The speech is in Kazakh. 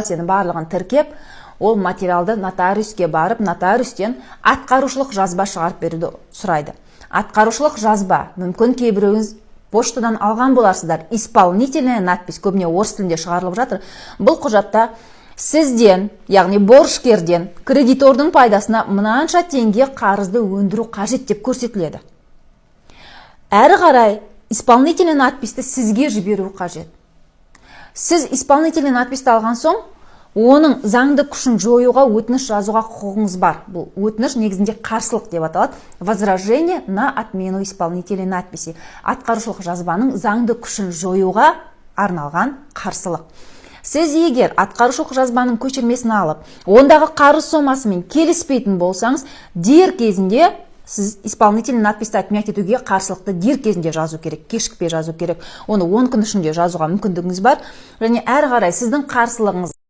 Нәрсені барлығын тіркеп, ол материалды нотариуске барып, нотариустен атқарушылық жазба шығарып беруді сұрайды. Атқарушылық жазба, мүмкін, кейбіреуіңіз поштадан алған боларсыздар. Исполнительная надпись көбіне орыс тілінде шығарылып жатыр. Бұл құжатта сізден, яғни борышкерден, кредитордың пайдасына мынанша теңге қарызды өндіру қажет деп көрсетіледі. Әрі қарай исполнительный надписті сізге жіберу қажет. Сіз исполнительный надписті алған соң, оның заңды күшін жоюға өтініш жазуға құқығыңыз бар. Бұл өтініш негізінде қарсылық деп аталады, возражение на отмену исполнительной надписи, атқарушылық жазбаның заңды күшін жоюға арналған қарсылық. Сіз егер атқарушылық жазбаның көшірмесін алып, ондағы қарыз сомасымен келіспейтін болсаңыз, дер кезінде сіз исполнительный надписті отменять етуге қарсылықты дер кезінде жазу керек, кешікпей жазу керек. Оны 10 күн ішінде жазуға мүмкіндігіңіз бар. Және әрі қарай сіздің қарсылығыңыз